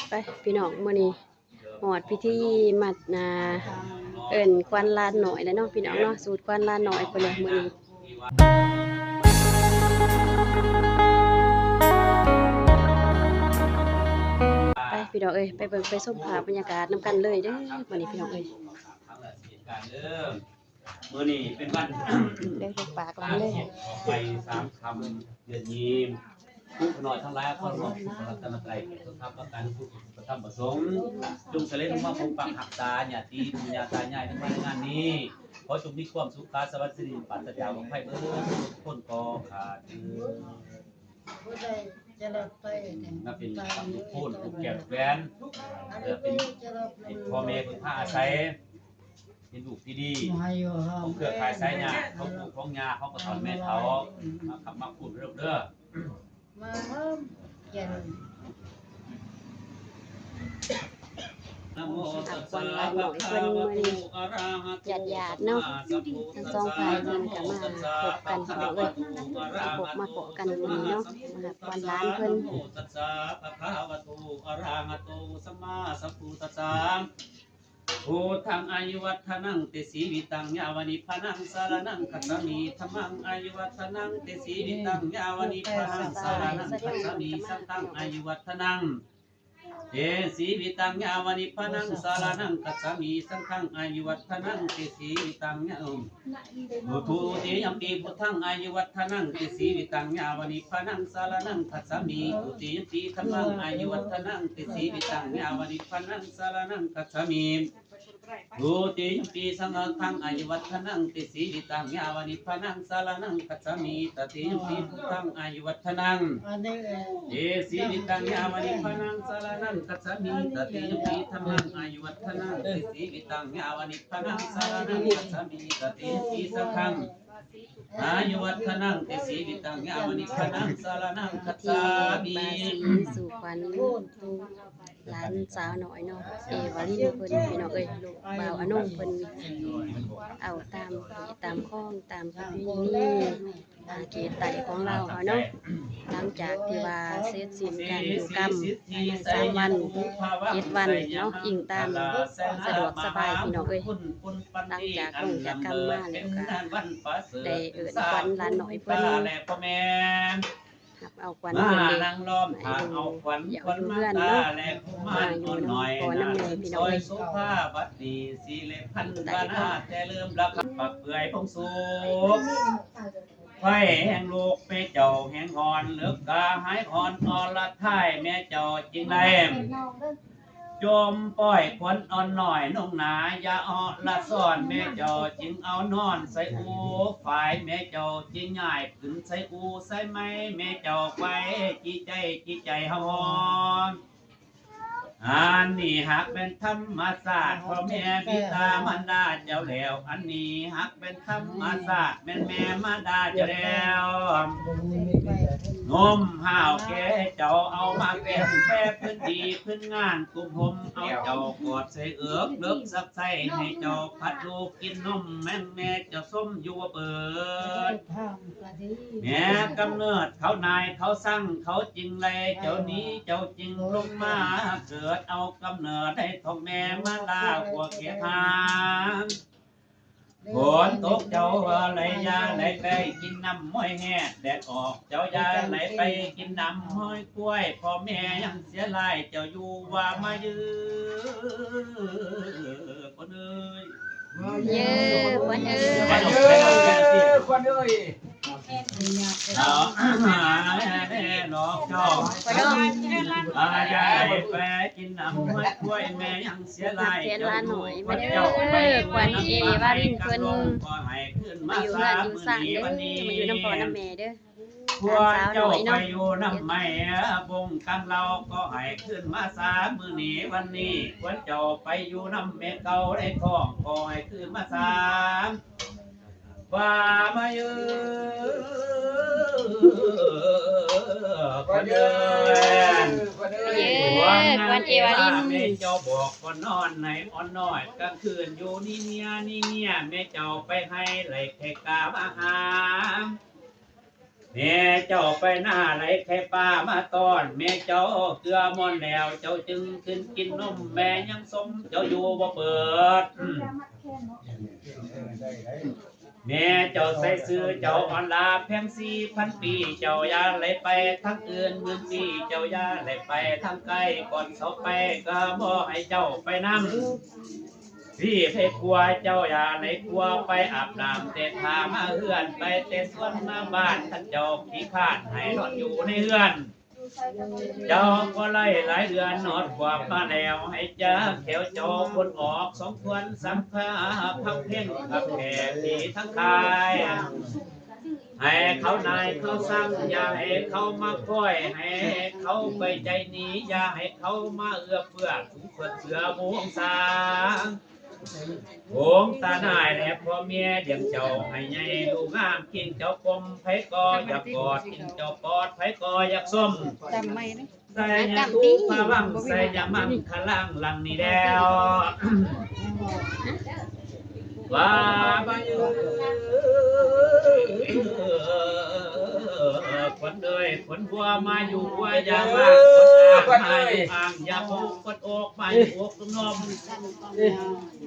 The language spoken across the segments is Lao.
ໄປພີ່ນ້ອງ ມື້ນີ້ຮອດພິທີມາ ອ່າ ເອີ້ນຂວັນຫຼານນ້ອຍແລ້ວເນາະ ພີ່ນ້ອງເນາະ ສູດຂວັນຫຼານນ້ອຍພຸ້ນແຫຼະມື້ນີ້. ໄປພີ່ນ້ອງເອີຍ ໄປເບິ່ງໄປຊົມພາບບັນຍາກາດນຳກັນເລີຍເດີ້ ມື້ນີ້ພີ່ນ້ອງເອີຍ. ມື້ນີ້ເປັນວັນ ເດີ ລູກປາກຫຼານເລີຍ ອອກໄປສາມຄ່ຳເດືອນຍີ່ມ ຜູ້ຂະນ້ອຍທັງຫຼາຍ ຂໍມອບຄຸນພະລັດຕະນະໄຕ ແກ່ສົດທັບປະການ ຜູ້ປະທຳປະສົງ ຈົ່ງສະເດັດລົງມາປົກປັກຮັກສາຍາດຕິ ປູ່ຍ່າຕາຍາຍ ໃນງານນີ້ ຂໍຈົ່ງມີຄວາມສຸຂະສະຫວັດສິລິ ປາສະຈາກໂລກໄພເບີດທຸກຄົນກໍຂາດເທີ້ນ. ມາເປັນລູກໂພນ ລູກແກ້ວ ລູກແຫວນ ເພື່ອເປັນ ໃຫ້ພໍ່ແມ່ເພິ່ນພາອາໄສ ເປັນລູກທີ່ດີ ຂອງເຄືອຂ່າຍສາຍຍາດ ຂອງປູ່ຂອງຍ່າ ຂອງພໍ່ເຖົ້າແມ່ເຖົ້າ ມາຄ້ຳມາຄູນເດີ້ລູກເດີ້. ມາເລີ່ມແກ່ນ ຮັບຂວັນຫຼານນ້ອຍເພິ່ນມື້ນີ້ ຍາດໆເນາະ ທັງສອງຝ່າຍເພິ່ນກໍມາພົບກັນພີ່ນ້ອງເອີຍ ມາພົບມາພໍ້ກັນມື້ນີ້ເນາະ ມາຮັບຂວັນຫຼານເພິ່ນ. ພຸດທັງອາຍຸວັດທະນັງ ຕິຊີວິຕັງ ຍາວະນິບພານັງ ສະລະນັງ ຄັດສາມິ ທຳມັງ ອາຍຸວັດທະນັງ ຕິຊີວິຕັງ ຍາວະນິບພານັງ ສະລະນັງ ຄັດສາມິ ສັງຄັງ ອາຍຸວັດທະນັງ ຕິຊີວິຕັງ ຍາວະນິບພານັງ ສະລະນັງ ຄັດສາມິ ສັງຄັງ ອາຍຸວັດທະນັງ ຕິຊີວິຕັງ ຍາ ອຸທຸຕິຍມປີ ພຸດທັງ ອາຍຸວັດທະນັງ ຕິຊີວິຕັງ ຍາວະນິບພານັງ ສະລະນັງ ຄັດສາມິ ທຸຕິຍມປີ ທຳມັງ ອາຍຸວັດທະນັງ ຕິຊີວິຕັງ ຍາວະນິບພານັງ ສະລະນັງ ຄັດສາມິ ທຸຕິຍມປີ ສັງຄັງ ອາຍຸວັດທະນັງ ຕິຊີວິຕັງ ຍາວະນິບພານັງ ສະລະນັງ ຄັດສາມິ ຕະຕິຍມປີ ພຸດທັງ ອາຍຸວັດທະນັງ ຕິຊີວິຕັງ ຍາວະນິບພານັງ ສະລະນັງ ຄັດສາມິ ຕະຕິຍມປີ ທຳມັງ ອາຍຸວັດທະນັງ ຕິຊີວິຕັງ ຍາວະນິບພານັງ ສະລະນັງ ຄັດສາມິ ຕະຕິຍມປີ ສັງຄັງ ອາຍຸວັດທະນັງ ຕິຊີວິຕັງ ຍາວະນິບພານັງ ສະລະນັງ ຄັດສາມິ ບາສີສູ່ຂວັນຫຼານສາວນ້ອຍເນາະ ເອວາລິນເພິ່ນ ພີ່ນ້ອງເອີຍ ລູກບ່າວອານົງເພິ່ນ ເອົາຕາມເຂດຕາມຄອງ ຕາມປະເພນີ ອ່າ ເຂດໃຕ້ຂອງລາວເຮົາເນາະ ຫຼັງຈາກທີ່ວ່າເສັດສິ້ນການຢູ່ກຳພາຍໃນສາມວັນ ເຈັດວັນເນາະ ອີງຕາມຄວາມສະດວກສະບາຍ ພີ່ນ້ອງເອີຍ. ຫຼັງຈາກລົງຈາກກຳມາແລ້ວກະໄດ້ເອີ້ນຂວັນຫຼານນ້ອຍເພິ່ນ ຮັບເອົາຂວັນເພິ່ນເດ້ ໃຫ້ຢູ່ ເອົາຢູ່ເຮືອນເນາະ ມາຢູ່ນຳພໍ່ນຳແມ່ ພີ່ນ້ອງເອີຍ ໃຕ້ຂອງ ໄຟແຮງລຸກແມ່ເຈົ້າແຮງຮ້ອນ ເລິກກະຫາຍຮ້ອນ ອອລະທ້າຍແມ່ເຈົ້າຈຶ່ງໄດ້ ຈົ່ມປ່ອຍຂວັນອ່ອນນ້ອຍນຸ່ງໜາ ຢ່າເອາະລະຊ້ອນ ແມ່ເຈົ້າຈຶ່ງເອົານອນໃສ່ອູ້ຝາຍ ແມ່ເຈົ້າຈຶ່ງຍ້າຍຂຶ້ນໃສ່ອູ້ໃສ່ໄມ້ ແມ່ເຈົ້າໄວ້ຈີ່ໃຈຈີ່ໃຈເຮົາຮ້ອນ. ອັນນີ້ຫາກແມ່ນທຳມະຊາດ ພໍ່ແມ່ບິດາມານດາເຈົ້າແລ້ວ ອັນນີ້ຫາກແມ່ນທຳມະຊາດ ແມ່ນແມ່ມານດາເຈົ້າແລ້ວ ນົມຫ້າວແກ່ເຈົ້າເອົາມາແກ່ນ ແປພື້ນດີພື້ນງານກຸມຫົມ ເອົາເຈົ້າກອດໃສ່ເອິກ ເລິກສັກໃສ່ໃຫ້ເຈົ້າພັດລູກກິນນົມ ແມ່ນແມ່ເຈົ້າຊົມຢູ່ບໍ່ເບີດ. ແມ່ກຳເນີດເຂົານາຍເຂົາຊັງ ເຂົາຈຶ່ງໄລ່ເຈົ້າໜີ ເຈົ້າຈຶ່ງລົງມາເກີດ ເອົາກຳເນີດໃຫ້ທ້ອງແມ່ມາລາຫົວເຂດຫາງ ຝົນຕົກເຈົ້າໄຫຼຢ່າໄຫຼໄປກິນນ້ຳຫ້ວຍແຮດ ແດດອອກເຈົ້າຢ່າໄຫຼໄປກິນນ້ຳຫ້ວຍກວຍ ພໍ່ແມ່ຍັງເສຍຫຼາຍເຈົ້າຢູ່ວ່າມາເຢີ ຄົນເອີຍ. ເຢີ ຂວັນເອີຍ ຂວັນເອີຍ ຂວັນເອີຍ ເນາະ ເຈົ້າ ຂວັນເອີຍ ອາ ຢ່າໄດ້ໄປກິນນ້ຳຫ້ວຍກວຍ ແມ່ຍັງເສຍຫຼາຍ ແຂນຫຼານນ້ອຍມາເດີ ຂວັນເອີ ວາລິນເພິ່ນ ມາຢູ່ເຮືອນຢູ່ຊານເດີ ມາຢູ່ນຳພໍ່ນຳແມ່ເດີ. ພວກເຈົ້າໄປຢູ່ນຳໄມ້ບົງກັນເລົ່າ ຂໍໃຫ້ຄືນມາສາມື້ນີ້ວັນນີ້ ຄວນເຈົ້າໄປຢູ່ນຳແມ່ເກົ່າໃນທ້ອງ ຂໍໃຫ້ຄືນມາສາ ວ່າມາເອີ ຂວັນເອີຍ ຂວັນເອີຍ ຂວັນເອີຍ ຂວັນເອີຍ ແມ່ເຈົ້າບອກ ຂວັນນອນໃຫ້ອ່ອນນ້ອຍ ກາງຄືນຢູ່ນີເມຍ ນີເມຍ ແມ່ເຈົ້າໄປໄຮ່ໄລ່ແຂກກາມາຫາ ແມ່ເຈົ້າໄປນາໄຫຼໄຂ່ປາມາຕ້ອນ ແມ່ເຈົ້າເກືອມ່ອນແລ້ວ ເຈົ້າຈຶ່ງຂຶ້ນກິນນົມ ແມ່ຍັງສົມເຈົ້າຢູ່ບໍ່ເປີດ. ແມ່ເຈົ້າໃສ່ຊື່ເຈົ້າອ່ອນລາແພງສີ່ພັນປີ ເຈົ້າຢ່າໄຫຼໄປທາງອື່ນໝື່ນປີ ເຈົ້າຢ່າໄຫຼໄປທາງໄກ ກ່ອນເຊົາໄປກໍບໍ່ໃຫ້ເຈົ້າໄປນຳ. ພີ້ໄພຄົວເຈົ້າຢ່າໄຫຼຄົວໄປອາບນ້ຳ ແຕ່ຖ້າມາເຮືອນໄປແຕ່ສວນມາບ້ານ ຄັນເຈົ້າຂີ້ຄ້ານໃຫ້ນອນຢູ່ໃນເຮືອນ ເຈົ້າກໍໄຫຼຫຼາຍເດືອນ ຮອດຄວາມມາແລ້ວ ໃຫ້ຈາກແຖວເຈົ້າຄົນອອກສອງຄວນ ສາມພາພັກເພັງພັກແຜ່ທີ່ທັງຄາຍ ໃຫ້ເຂົານາຍເຂົາສັ່ງ ຢ່າໃຫ້ເຂົາມາຄອຍ ໃຫ້ເຂົາໄປໃຈໜີ ຢ່າໃຫ້ເຂົາມາເອື້ອເຟື້ອ ສູງເພິດເສືອມຸງສາ ອົງຕານາຍແລະພໍ່ແມ່ລ້ຽງເຈົ້າໃຫ້ໃຫຍ່ ລູກງາມກິນເຈົ້າກົມ ໃຜກໍຢາກກອດກິນເຈົ້າປອດ ໃຜກໍຢາກຊົມ ຈຳໄວ້ເດີ ໄຊຍະຕຸພາວັງ ໄຊຍະມັງຄະລັງ ຫຼັງນີ້ແລ້ວ ວ່າມາຢູ່ ຂວັນເອີຍ ຂວັນບົວມາຢູ່ບົວຢ່າມາ ເອີ ຂວັນອ້າງ ຂວັນເອີຍ ມາຢູ່ອ້າງ ຢ່າປູກ ຂວັນອອກ ມາຢູ່ອົກນມ ເອີ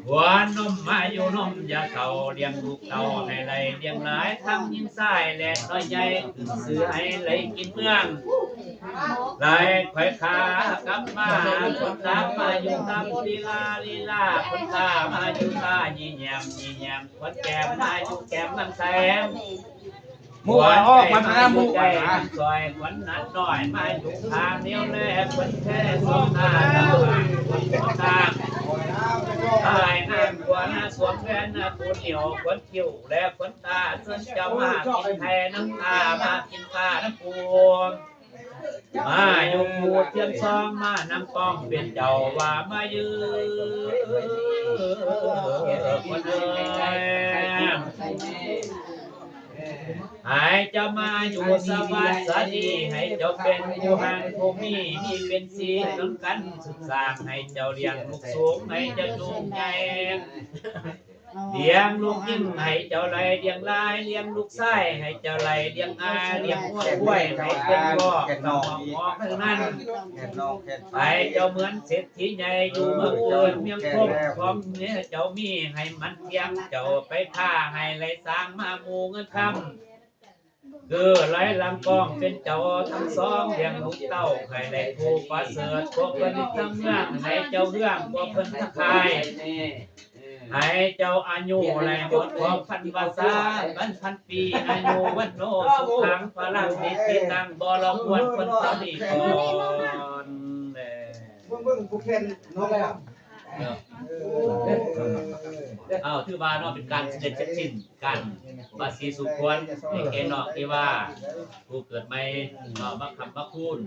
ຫົວນົມມາຢູ່ນົມ ຢ່າເຖົ້າ ລ້ຽງລູກເຕົ້າໃຫ້ໄຫຼ ລ້ຽງຫຼາຍ ທັງຍິງຊາຍ ແລະນ້ອຍໃຫຍ່ ຂຶ້ນຊື່ໃຫ້ໄຫຼກິນເມືອງ ໄຫຼໄຂວຂາກັບມາ ຄົນຕາມາຢູ່ຕາ ລີລາ ລີລາ ຄົນຕາມາຢູ່ຕາ ຢີແຍມ ຢີແຍມ ຄົນແກ້ມມາຢູ່ແກ້ມນາງແສງ ໝູ່ອອກມາ ໝູ່ ໃຈ ອາ ນາງຊອຍ ຄົນນັ້ນນ້ອຍ ມາຢູ່ທາງດຽວແລ ຄົນແທ້ສອງຕາ ຄົນສອງຕາ ອ້າຍນາງ ຄົນສວມແຫວນ ຄົນໜຽວ ຄົນ ຄິ້ວ ແລະ ຂົນຕາ ເຊີນເຈົ້າມາກິນໄຂ່ນ້ຳຕາ ມາກິນປານ້ຳປູ ມາຢູ່ພູທຽນຊອງ ມານຳກອງເປັນເຈົ້າ ວ່າມາຢືນ ໃຫ້ເຈົ້າມາຢູ່ສະຫວັດສະດີ ໃຫ້ເຈົ້າເປັນຜູ້ຮັ່ງຜູ້ມີ ມີເປັນສີນຳກັນ ສືບສ້າງໃຫ້ເຈົ້າລ້ຽງລູກສູງ ໃຫ້ເຈົ້າສູງໃຫຍ່ ລ້ຽງລູກຍິງໃຫ້ເຈົ້າໄດ້ລ້ຽງຫຼາຍ ລ້ຽງລູກຊາຍໃຫ້ເຈົ້າໄດ້ລ້ຽງອາຍ ລ້ຽງງົວຄວາຍໃຫ້ເປັນຄອກ ເປັນຄອກເທົ່ານັ້ນ ໃຫ້ເຈົ້າເໝືອນເສດຖີໃຫຍ່ຢູ່ເມືອງເກີດເມືອງຄົງ ຂອງເຈົ້າມີໃຫ້ມັນພຽງ ເຈົ້າໄປຄ້າໃຫ້ໄດ້ສ້າງມາໝູ່ເງິນຄຳ ຄືໄຫຼຫຼັງກອງເປັນເຈົ້າທັງສອງ ລ້ຽງລູກເຕົ້າໃຫ້ໄດ້ຜູ້ປະເສີດ ພວກເພິ່ນທັງເມືອງໃຫ້ເຈົ້າເຮືອງ ພວກເພິ່ນທັງຄ້າຍ ໃຫ້ເຈົ້າອາຍຸໄດ້ໝົດຄວາມພັນວາສາ ພັນພັນປີ ອາຍຸວັນໂນສຸຂັງພະລັງ ນິດຕິຕັງ ບໍ່ລອບກວນເພິ່ນເທົ່ານີ້ກ່ອນແລະ ເບິ່ງ ເບິ່ງຜູ້ແຂ່ງເນາະ ເນາະ ເອີ ເອົາ ຖືວ່າເນາະ ເປັນການສະເດັດເສັດສິ້ນ ການພາສີສົມຄວນໃຫ້ແກ່ນ້ອງເອວາ ຜູ້ເກີດໃໝ່ເນາະ ມາຄ້ຳມາຄູນ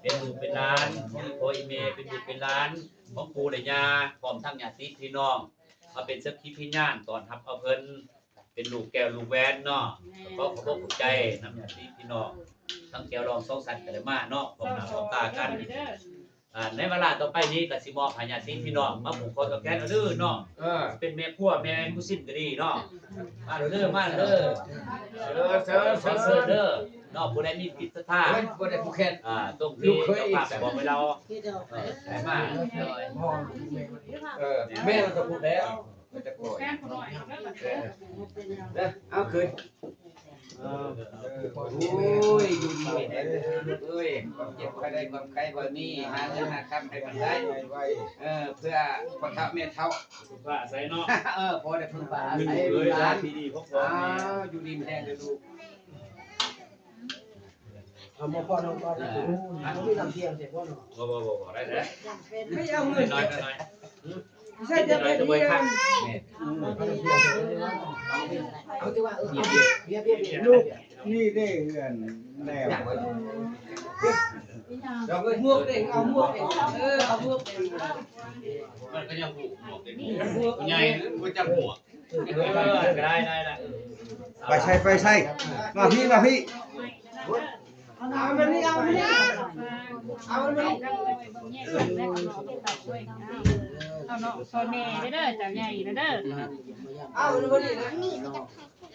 ເປັນລູກເປັນຫຼານ ມີພໍ່ອີແມ່ ເປັນລູກເປັນຫຼານຂອງປູ່ແລະຍ່າ ພ້ອມທັງຍາດຕິພີ່ນ້ອງ ມາເປັນສັກຂີພະຍານຕ້ອນຮັບເອົາເພິ່ນ ເປັນລູກແກ້ວລູກແຫວນເນາະ ຂໍຂອບອົກຂອບໃຈນຳຍາດຕິພີ່ນ້ອງ ທັງແກ້ວລອງສອງສັນກໍໄດ້ມາເນາະ ພ້ອມໜ້າພ້ອມຕາກັນ. ອ່າ ໃນວາລະຕໍ່ໄປນີ້ກໍຊິມອບໃຫ້ຍາດຕິພີ່ນ້ອງມາຜູກຄໍຕໍ່ແຂນເອົາເດີເນາະ ເອີ ເປັນແມ່ຄົວແມ່ກູຊິນກໍດີເນາະ ມາເດີ ມາເດີ ເຊີນ ເຊີນ ເຊີນເດີເນາະ ຜູ້ໃດມີຈິດສັດທາ ເອີ ບໍ່ໄດ້ຜູກແຂນ ອ່າ ຕົງທີ່ເຈົ້າພາບໄປບອກໄວ້ລາວ ເອີ ໃຫ້ມາ ເອີ ແມ່ນກໍຜູກແລ້ວ ເອີ ເອົາຄືນ ເອີ ໂອ້ຍ ຢູ່ດີມີແຮງເດີລູກເອີຍ ຄວາມເຈັບບໍ່ໃຫ້ໄດ້ ຄວາມໄຂ້ບໍ່ໃຫ້ມີ ຫາເງິນຫາຄຳໃຫ້ມັນໄດ້ ເອີ ເພື່ອພໍ່ເຖົ້າແມ່ເຖົ້າ ເອີ ພໍໄດ້ເພິ່ງພາອາໄສລູກຫຼານ ອ້າວ ຢູ່ດີມີແຮງເດີລູກ ເອົາໝໍ້ພໍ່ນ້ອງກ່ອນ ເອີ ບໍ່ມີນ້ຳທຽມໃສ່ພໍ່ເນາະ ບໍ່ ບໍ່ ບໍ່ ບໍ່ ໄດ້ແລ້ວ ໄດ້ເອົາເງິນ ນ້ອຍໆ ໃສ່ຈະເປັນເມຍ ເອົາທີ່ວ່າ ເອີ ເມຍ ເມຍ ເມຍ ລູກນີ້ເດ້ເຮືອນແລ້ວ ເອົາໝວກເດ້ ເອົາໝວກເດ້ ເອີ ເອົາໝວກເດ້ ມັນກໍຍັງຫວກ ໝວກເດ້ ຜູ້ໃຫຍ່ບໍ່ຈັກຫວກ ເອີ ໄດ້ ໄດ້ ໄດ້ ໄປໃສ ໄປໃສ ມາພີ້ ມາພີ້. ເອົາມານີ້ ເອົາມານີ້ ເອົາມານີ້ ເອົາເນາະ ຊ່ອຍແມ່ເດີ ເຈົ້າໃຫຍ່ເດີ ເອົາມານີ້ນະ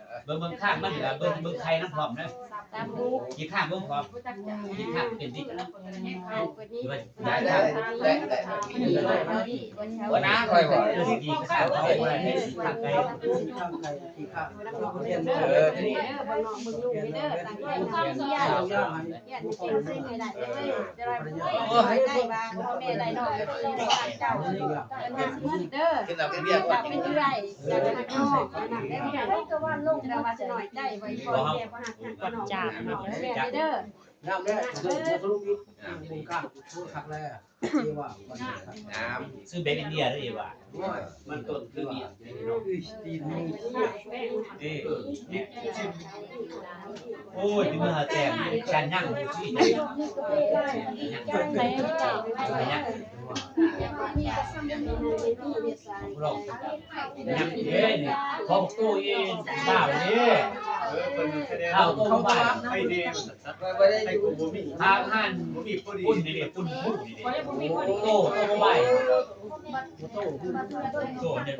ເບິ່ງ ເບິ່ງຂ້າງມັນ ແລ້ວເບິ່ງ ເບິ່ງໄຂ່ນຳພ້ອມເດີ ຕາມຮູ້ ກິນຂ້າງເບິ່ງພ້ອມ ກິນຂ້າງເປັນຕິ ໄດ້ ໄດ້ ໄດ້ ໄດ້ ບໍ່ນາຂ້ອຍບໍ່ ເອີ ກິນຂ້າງເຂົາບໍ່ໄດ້ ກິນຂ້າງໄກ່ ເອີ ເບິ່ງເບິ່ງຢູ່ເດີ ຕັ້ງໃຈ ໂອ້ຍ ໄດ້ວ່າພໍ່ແມ່ໄດ້ນ້ອງ ເຈົ້າ ເພິ່ນວ່າຊິເມືອເດີ ເປັນເອື້ອຍ ຢາກຮັກນ້ອງ ແຕ່ວ່າຊິນ້ອຍໃຈ ບໍ່ ພໍ່ແມ່ບໍ່ຮັກ ຮັກນ້ອງ ເດີ ງາມເດ້ ສະຫຼຸບຢູ່ ອ່າ ມຸມກ້າງ ໂອ້ ຄັກແລ້ວ ທີ່ວ່າ ງາມ ຊື້ແບບອິນເດຍເດີ ເອວ່າ ໂອ້ຍ ມັນຕົ້ນຄືເມຍ ເອີ ໂອ້ຍ ທີ່ມາແຕ່ງ ການຍັງ ໃສ່ ລອງ ຍັງເດ້ນີ້ ຂອງຕູ້ອີ່ລາວນີ້ ເອີ ເພິ່ນສະແດງ ລາວໂຕໃໝ່ ໃຫ້ແດ່ ໃຫ້ກູບໍ່ມີ ທາງຫັ້ນ ບໍ່ມີຜູ້ດີ ປຸ້ນນີ້ເດ້ ປຸ້ນຜູ້ນີ້ເດ້ ໂຕ ໂຕບໍ່ໄຫວ ໂຕເດ້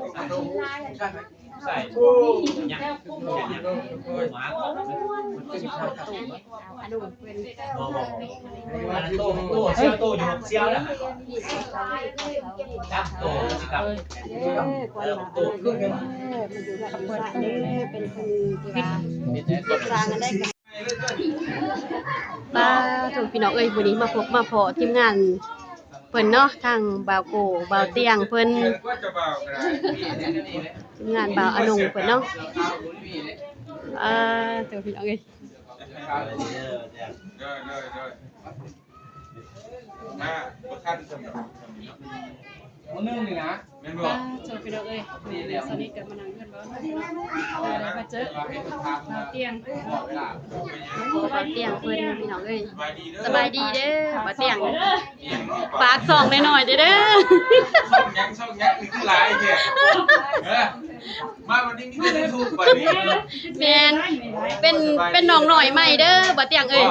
ໃສ່ ຍັງ ຍັງ ຍັງ ໝາ ບໍ່ ບໍ່ ບໍ່ ອັນນັ້ນໂຕ ໂຕ ເຊຍໂຕຢູ່ ເຊຍແລ້ວ ຈັບໂຕ ຊິກັບ ເອີ ໂຕ ເປັນຄົນທີ່ວ່າ ປາໂທ ພີ່ນ້ອງເອີຍ ມື້ນີ້ມາພົບມາພໍ້ທີມງານເພິ່ນເນາະ ທາງບ່າວໂກ ບ່າວຕຽງເພິ່ນ ທີມງານບ່າວອານົງເພິ່ນເນາະ ປາໂທ ພີ່ນ້ອງເອີຍ ໂດຍ ໂດຍ ໂດຍ ມາບໍ່ທັນຊ່ຳດອກ ມື້ໜຶ່ງນີ້ນະ ແມ່ນບໍ່? ປາໂທ ພີ່ນ້ອງເອີຍ ສະນິດກັນມານັ່ງເຮືອນ ມາເຈີບ່າວຕຽງ ບ່າວຕຽງເພິ່ນ ພີ່ນ້ອງເອີຍ ສະບາຍດີເດີບ່າວຕຽງ ຝາກຊ່ອງໜ້ອຍໆເດີ ຊ່ອງຫຍັງ ຊ່ອງຫຍັງ ນີ້ຄືຫຼາຍແທ້ ເອີ ມາວັນນີ້ມີແຕ່ຢູທູບບັດນີ້ ແມ່ນ ເປັນ ເປັນນ້ອງນ້ອຍໃໝ່ເດີບ່າວຕຽງເອີຍ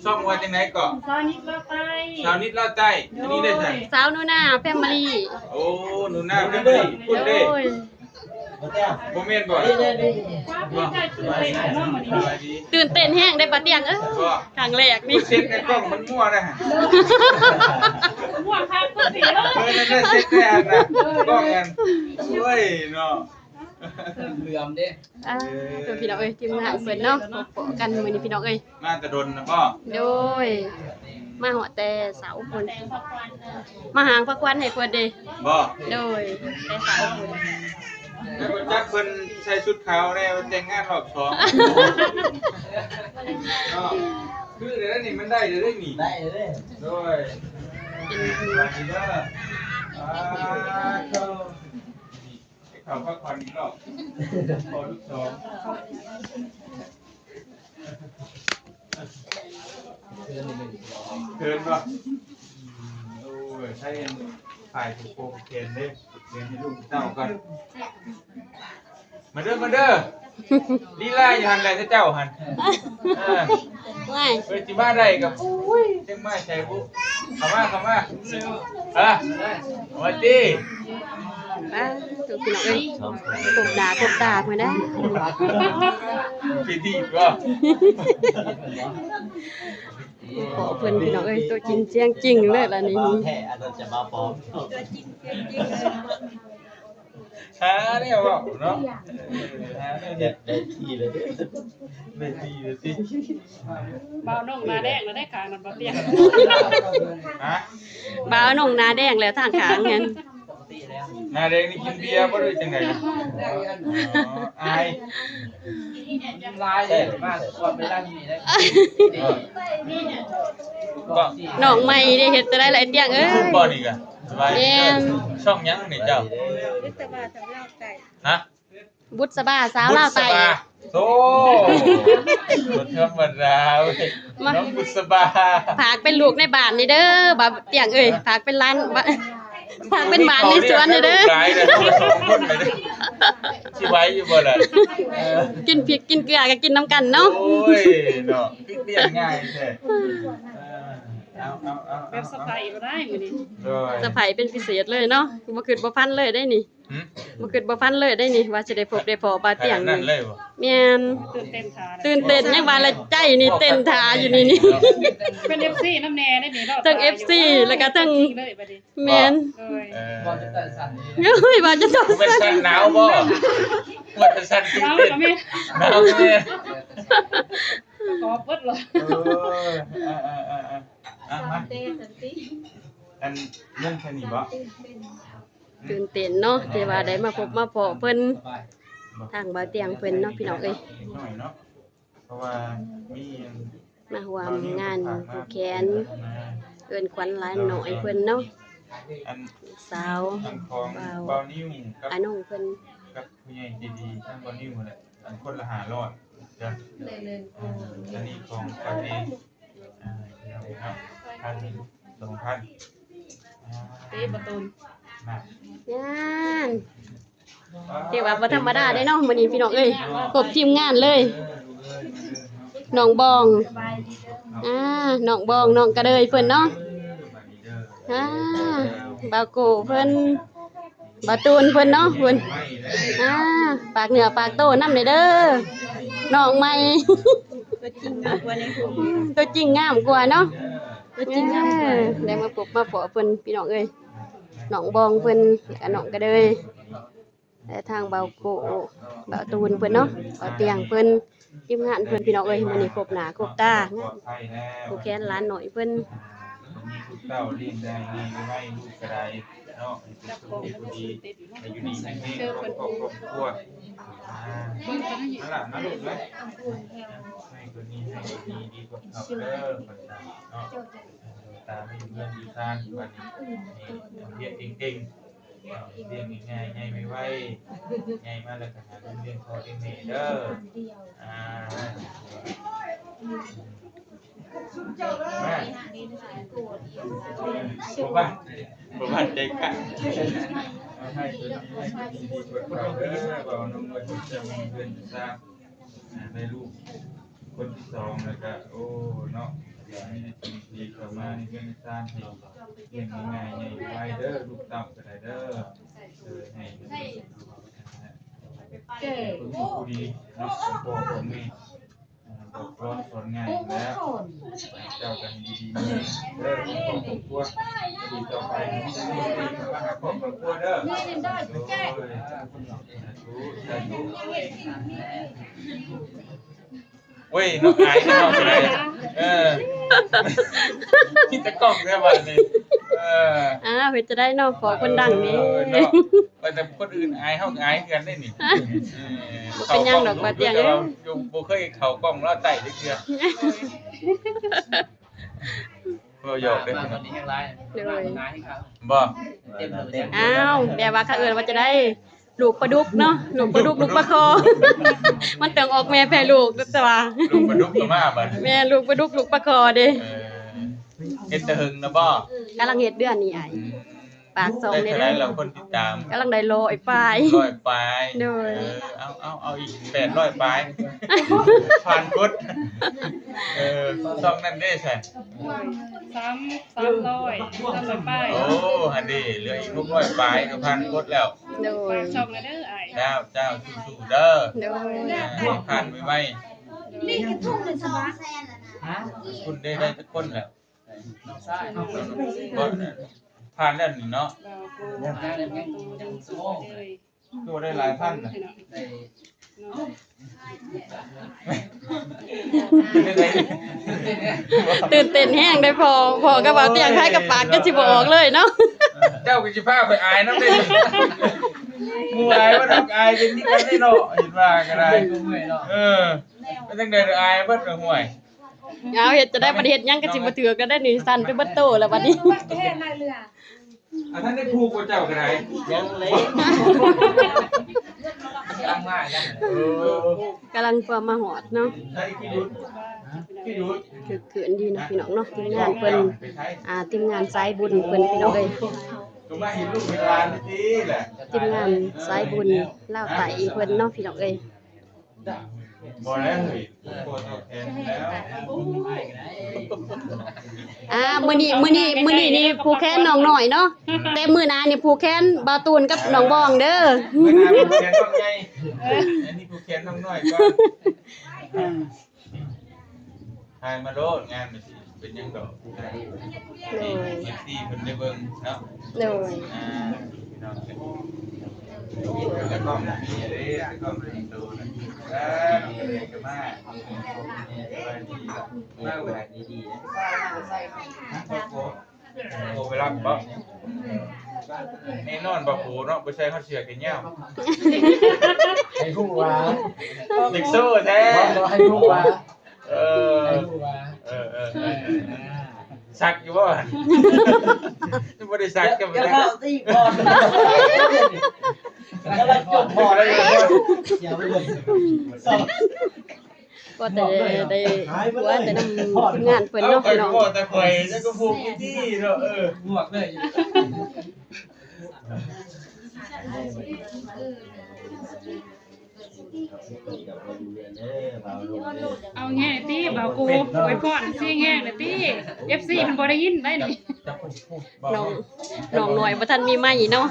ຊ່ອງວ່າຈັ່ງໃດເກາະ? ສາວນິດລາວໃຕ້ ສາວນິດລາວໃຕ້ ອັນນີ້ໄດ້ໃສ? ສາວໜູນາແຟມິລີ ໂອ້ ໜູນາແຟມິລີ ພຸ້ນເດ້ ໂດຍ ບໍ່ແມ່ນບໍ່? ຕື່ນເຕັ້ນແຮງເດ້ບ່າວຕຽງເອີຍ ຄັ້ງແລກນີ້ ເຊັດໃນກ້ອງມັນມົວນະ ມົວຄັກ ເອີ ນັ້ນແຫຼະ ເຊັດແທ້ຫັ້ນນະ ກ້ອງຫັ້ນ ໂອ້ຍເນາະ ເຫຼື່ອມເດ້ ອ່າ ໂຕພີ່ນ້ອງເອີຍ ທີມງານເພິ່ນເນາະ ພົບພໍ້ກັນມື້ນີ້ພີ່ນ້ອງເອີຍ ມາແຕ່ດົນນະບໍ່? ໂດຍ ມາຮອດແຕ່ເຊົ້າພຸ້ນ ມາຫາງພາຂວັນໃຫ້ເພິ່ນເດ້ ບໍ່? ໂດຍ ແຕ່ເຊົ້າພຸ້ນ ແຕ່ບໍ່ຈັກເພິ່ນໃສ່ຊຸດຂາວແດ່ ແຕ່ງງານຮອບສອງ ເນາະ ຄືແລ້ວນີ້ ມັນໄດ້ແລ້ວເດ້ນີ້ ໄດ້ແລ້ວເດ້ ໂດຍ ເປັນ ສະບາຍດີເດີ ອ່າ ເຂົ້າ ໄປເຂົ້າພັກຜ່ອນອີກລອບ ພໍລູກສອງ ເຂີນບໍ່? ໂອ້ຍ ໃຊ້ຝ້າຍຜູກແຂນເດ້ ຜູກແຂນໃຫ້ລູກເຕົ້າກ່ອນ ມາເດີ ມາເດີ ລີລາຢູ່ຫັ້ນແຫຼະເຈົ້າຫັ້ນ ເອີ ເອີ ເພິ່ນຊິມາໄດ້ກໍ ໂອ້ຍ ຈັ່ງມາໃສ່ບຸ ເຂົ້າມາ ເຂົ້າມາ ເອີ ເອົາມາຕິ ອ່າ ໂຕພີ່ນ້ອງເອີຍ ພົບໜ້າພົບຕາເພິ່ນນະ ຊິດີດບໍ່? ພໍ້ເພິ່ນພີ່ນ້ອງເອີຍ ຕົວຈິງສຽງຈິງເລີຍລະນີ້ ແທ້ ອັນນັ້ນຈະມາປອມ ຕົວຈິງສຽງຈິງເລີຍ ຫາແນວເວົ້າເນາະ ເອີ ຫາແນວເຮັດ ໄດ້ທີ່ເລີຍ ໄດ້ທີ່ເລີຍຕິ ບ່າວນົງໜ້າແດງແລ້ວໄດ້ຂ້າງນັ້ນ ບ່າວຕຽງ ຮະ ບ່າວນົງໜ້າແດງແລ້ວທາງຂ້າງນັ້ນ ໜ້າແດງນີ້ກິນເບຍບໍ່ ຫຼືຈັ່ງໃດ? ອໍ ອາຍ ກິນຫຼາຍເດ້ ມາກ່ອນເວລານີ້ໄດ້ ເອີ ນ້ອງໃໝ່ເດ້ ເຮັດຈັ່ງໃດລະໄອ້ຕຽງເອີຍ ບໍ່ນີ້ກະ ສະບາຍດີ ແມ່ນ ຊ່ອງຫຍັງນີ້ເຈົ້າ? ບຸດສະບາສາວລາວໃຕ້ ຮະ? ບຸດສະບາສາວລາວໃຕ້ ບຸດສະບາ ໂອ້ ບໍ່ທຳມະດາເວີຍ ມາ ນ້ອງບຸດສະບາ ຝາກເປັນລູກໃນບ້ານນີ້ເດີ ບ່າວຕຽງເອີຍ ຝາກເປັນຫຼານ ຝາກເປັນບ້ານໃນສວນນີ້ເດີ ຫຼາຍເດີ ສອງຄົນເລີຍເດີ ຊິໄຫວຢູ່ບໍ່ລະ? ເອີ ກິນພິກກິນເກືອກໍກິນນຳກັນເນາະ ໂອ້ຍເນາະ ຄືລ້ຽງງ່າຍແທ້ ເອີ ເອົາ ເອົາ ເອົາ ແບບສະໄພບໍ່ໄດ້ມື້ນີ້ ໂດຍ ສະໄພເປັນພິເສດເລີຍເນາະ ບໍ່ຄິດບໍ່ຝັນເລີຍເດ້ນີ້. ຫຶ? ບໍ່ຄິດບໍ່ຝັນເລີຍເດ້ນີ້ ວ່າຊິໄດ້ພົບໄດ້ພໍ້ບ່າວຕຽງ ຂະໜາດນັ້ນເລີຍບໍ່? ແມ່ນ ຕື່ນເຕັ້ນຖ້າ ຕື່ນເຕັ້ນ ຍັງວ່າລະໃຈນີ້ເຕັ້ນຖ້າຢູ່ນີ້ນີ້ ເປັນເອັຟຊີນຳແນ່ເດ້ນີ້ ເວົ້າ ເທິງເອັຟຊີ ແລ້ວກໍເທິງ ເລີຍບັດນີ້ ແມ່ນ ໂດຍ ເອີ ເວົ້າຈົນຕົວສັ່ນ ໂອ້ຍ ເວົ້າຈົນຕົວສັ່ນ ເປັນສັ່ນໜາວບໍ່? ວ່າແຕ່ສັ່ນຕື່ນເຕັ້ນ ໜາວກໍແມ່ນ ໜາວກໍແມ່ນ ກອບເບິດເລີຍ ເອີ ເອີ ເອີ ເອີ ເອີ ອ່ະ ມາ ອັນ ເງິນແຄ່ນີ້ບໍ່? ຕື່ນເຕັ້ນເນາະ ທີ່ວ່າໄດ້ມາພົບມາພໍ້ເພິ່ນ ທາງບ່າວຕຽງເພິ່ນເນາະ ພີ່ນ້ອງເອີຍ ເພາະວ່າມີ ມາຮ່ວມງານຜູກແຂນ ເອີ້ນຂວັນຫຼານນ້ອຍເພິ່ນເນາະ ອັນ ສາວ ອັນຂອງບ່າວ ບ່າວນິວກັບ ອານົງເພິ່ນ ກັບຜູ້ໃຫຍ່ໃຈດີທາງບ່າວນິວຫັ້ນແຫຼະ ອັນຄົນລະຫ້າຮ້ອຍເດີ ເອີ ອັນນີ້ຂອງຂ້ອຍເອງ ອ່າ ພີ່ນ້ອງເນາະ ພັນ ສອງພັນ ອ່າ ເຕະປະຕູ ງານ ຖືວ່າບໍ່ທຳມະດາເດ້ເນາະ ມື້ນີ້ພີ່ນ້ອງເອີຍ ຄົບທີມງານເລີຍ ນ້ອງບອງ ອ່າ ນ້ອງບອງ ນ້ອງກະເດີຍເພິ່ນເນາະ ອ່າ ບ່າວໂກເພິ່ນ ບ່າວຕູນເພິ່ນເນາະ ເພິ່ນ ອ່າ ຝາກເນື້ອຝາກໂຕນຳແດ່ເດີ ນ້ອງໃໝ່ ຕົວຈິງງາມກວ່າໃນຮູບ ຕົວຈິງງາມກວ່າເນາະ ຕົວຈິງງາມກວ່າ ເອີ ໄດ້ມາພົບມາພໍ້ເພິ່ນ ພີ່ນ້ອງເອີຍ ນ້ອງບອງເພິ່ນ ແລ້ວກະນ້ອງກະເດີຍ ແລະ ທາງບ່າວໂກ ບ່າວຕູນເພິ່ນເນາະ ບ່າວຕຽງເພິ່ນ ທີມງານເພິ່ນ ພີ່ນ້ອງເອີຍ ມື້ນີ້ຄົບໜ້າຄົບຕາ ຜູ້ແຂນຫຼານນ້ອຍເພິ່ນ ມີລູກເຕົ້າລ້ຽງໄດ້ງ່າຍໄວ ລູກກະໄດ້ເນາະ ເປັນຜູ້ດີ ໃຫ້ຢູ່ດີມີແຮງ ຄອບຄົວ ອ່າ ມາລະ ມາລູກເອີຍ ໃຫ້ຄົນນີ້ ໃຫ້ຄົນນີ້ດີກວ່າເກົ່າເດີ ເນາະ ຕາມີເຮືອນມີຊານ ບັດນີ້ ນີ້ ຮຽນເກັ່ງໆ ລ້ຽງງ່າຍໆ ໃຫຍ່ໄວໆ ໃຫຍ່ມາແລ້ວກະຫາເງິນລ້ຽງພໍ່ລ້ຽງແມ່ເດີ ອ່າ ມາ ບໍ່ບາດ ບໍ່ບາດໃຈກະ ໃຫ້ຕົວດີ ໃຫ້ຕົວດີດີກວ່າເກົ່າເດີ ເວົ້ານຳວ່າເຈົ້າມີເຮືອນມີຊານ ອ່າ ໄດ້ລູກຄົນທີສອງແລ້ວກະ ໂອ້ ເນາະ ມີແຕ່ສິ່ງດີເຂົ້າມາໃນເຮືອນໃນຊານ ໃຫ້ລ້ຽງງ່າຍໆ ໃຫຍ່ໄວເດີ ລູກເຕົ້າກະໄດ້ເດີ ເອີ ໃຫ້ເປັນຜູ້ດີເນາະ ຂອງພໍ່ຂອງແມ່ ອ່າ ບອກສອນ ສອນງ່າຍແລ້ວ ເຈົ້າກະໃຫ້ຢູ່ດີມີແຮງເດີ ຄອບຄົວ ດີຕໍ່ໄປ ໃຫ້ມີແຕ່ສິ່ງດີເຂົ້າມາຫາຄອບມາຄົວເດີ ໂດຍ ສາທຸ ສາທຸ ໂອ້ຍ ນ້ອງອາຍເນາະ ເອີ ມີແຕ່ກ້ອງແທ້ບາດນີ້ ເອີ ອ້າວ ເຮັດຈັ່ງໃດເນາະ ພໍ້ຄົນດັງນີ້ ເອີ ເນາະ ວ່າແຕ່ຄົນອື່ນອາຍ ເຮົາກະອາຍຄືກັນເດ້ນີ້ ເອີ ບໍ່ເປັນຫຍັງດອກ ບ່າວຕຽງເອີຍ ບໍ່ເຄີຍເຂົ້າກ້ອງລາວໃຕ້ຈັກເທື່ອ ເວົ້າຢອກເດ້ ມາຕອນນີ້ແຮງຫຼາຍ ໂດຍ ມາຕອນນີ້ແຮງຫຼາຍ ບໍ່ ເຕັມເລີຍ ອ້າວ ແບບວ່າເຂົາເອີ້ນວ່າຈັ່ງໃດ ລູກປາດຸກເນາະ ລູກປາດຸກ ລູກປາຄໍ່ ມັນຕ້ອງອອກແມ່ແຜ່ລູກ ແຕ່ວ່າ ລູກປາດຸກກະມາບາດ ແມ່ນ ລູກປາດຸກ ລູກປາຄໍ່ເດ້ ເອີ ເຮັດແຕ່ເຫິງນະບໍ່ ກຳລັງເຮັດເດືອນນີ້ອ້າຍ ອືມ ປາກຊ່ອງໄດ້ເທົ່າໃດແລ້ວຄົນຕິດຕາມ ກຳລັງໄດ້ຮ້ອຍປາຍ ຮ້ອຍປາຍ ໂດຍ ເອີ ເອົາ ເອົາ ເອົາອີກແປດຮ້ອຍປາຍ ຜ່ານກົດ ເອີ ຊ່ອງນັ້ນເດ້ຊັ້ນ ສາມ ສາມຮ້ອຍ ສາມຮ້ອຍປາຍ ໂອ້ ຫັ້ນເດ້ ເຫຼືອອີກຫົກຮ້ອຍປາຍກະຜ່ານກົດແລ້ວ ໂດຍ ຝາກຊ່ອງແດ່ເດີອ້າຍ ເຈົ້າ ເຈົ້າ ສູ້ໆເດີ ໂດຍ ອ່າ ໃຫ້ຜ່ານໄວໆ ນີ້ກະທຸ່ງລະສອງແສນລະນະ ຄຸນໄດ້ ໄດ້ຈັກຄົນແລ້ວ ນ້ອງຊາຍ ບໍ່ ຜ່ານແລ້ວນີ້ເນາະ ຍັງ ຍັງ ຍັງ ຍັງ ຄືວ່າໄດ້ຫຼາຍພັນນະ ໄດ້ ຕື່ນເຕັ້ນແຮງເດ້ພໍ່ ພໍ່ກັບບ່າວຕຽງ ໃຜກະປາກຈົນຊິບໍ່ອອກເລີຍເນາະ ເຈົ້າກະຊິພາຂ້ອຍອາຍນຳເດ້ ໝູ່ອາຍວ່ານ້ອງອາຍເປັນຄືກັນເດ້ເນາະ ເຫັນວ່າກະໄດ້ ເອີ ເປັນຈັ່ງໃດ ອາຍເບິດ ຫ້ວຍ ເອົາ ເຮັດຈັ່ງໃດ ບັດນີ້ເຮັດຫຍັງກະຊິບໍ່ຖືກແລ້ວເດ້ນີ້ ສັ່ນໄປເບິດໂຕແລ້ວບັດນີ້ ອັນນັ້ນໄດ້ຜູກບໍ່ເຈົ້າກະໄດ້ ຍັງເລີຍ ກຳລັງມາ ກຳລັງມາຮອດເນາະ ຄືຄືນດີເນາະພີ່ນ້ອງເນາະ ທີມງານເພິ່ນ ອ່າ ທີມງານສາຍບຸນເພິ່ນພີ່ນ້ອງເອີຍ ກະມາເຫັນລູກເຫັນຫຼານນີ້ຕິແຫຼະ ທີມງານສາຍບຸນລາວໃຕ້ເພິ່ນເນາະພີ່ນ້ອງເອີຍ ບໍ່ແລ້ວເຮີ້ຍ ພໍ່ຕອບແທນແລ້ວ ອ່າ ມື້ນີ້ ມື້ນີ້ ມື້ນີ້ນີ້ຜູກແຂນນ້ອງນ້ອຍເນາະ ແຕ່ມື້ໜ້ານີ້ຜູກແຂນບ່າວຕູນກັບນ້ອງບອງເດີ ມື້ໜ້າຜູກແຂນນ້ອງໃຫຍ່ ອັນນີ້ຜູກແຂນນ້ອງນ້ອຍກ່ອນ ຖ່າຍມາໂລດ ງານມັນຊິເປັນຫຍັງດອກ ໂດຍ ໃຫ້ເອັຟຊີເພິ່ນໄດ້ເບິ່ງເນາະ ໂດຍ ອ່າ ພີ່ນ້ອງເອີຍ ແລ້ວກະມີເດ້ ແລ້ວກະມີໂຕນະ ເອີ ກະມາ ສະບາຍດີ ມາແບບດີໆ ໂທໄປຮັບບໍ ແນ່ນອນບໍ່ໂຫເນາະ ບໍ່ໃສ່ຮອດເສື້ອແຂນຍາວ ໃຫ້ຮູ້ວ່າ ເດັກໂຊແທ້ ບໍ່ ໃຫ້ຮູ້ວ່າ ເອີ ໃຫ້ຮູ້ວ່າ ເອີ ເອີ ເອີ ສັກຢູ່ບໍ່ ຍັງບໍ່ໄດ້ສັກ ຍັງບໍ່ໄດ້ສັກ ຢ່າເວົ້າຕິ ກ່ອນ ກຳລັງຈົບພໍ ເສຍໄປເລີຍ ພໍແຕ່ໄດ້ ໄດ້ຫົວແຕ່ນຳທີມງານເພິ່ນເນາະ ເອົາ ພີ່ນ້ອງ ພໍແຕ່ຂ້ອຍ ແລ້ວກະພວກນີ້ເນາະ ເອີ ບວກເລີຍ ເອົາແຮງຕິ ບ່າວກູ ອວຍພອນຊິແຮງແດ່ຕິ ເອັຟຊີ ເພິ່ນບໍ່ໄດ້ຍິນໄດ໋ນີ້. ນ້ອງ ນ້ອງນ້ອຍບໍ່ທັນມີໄມເນາະ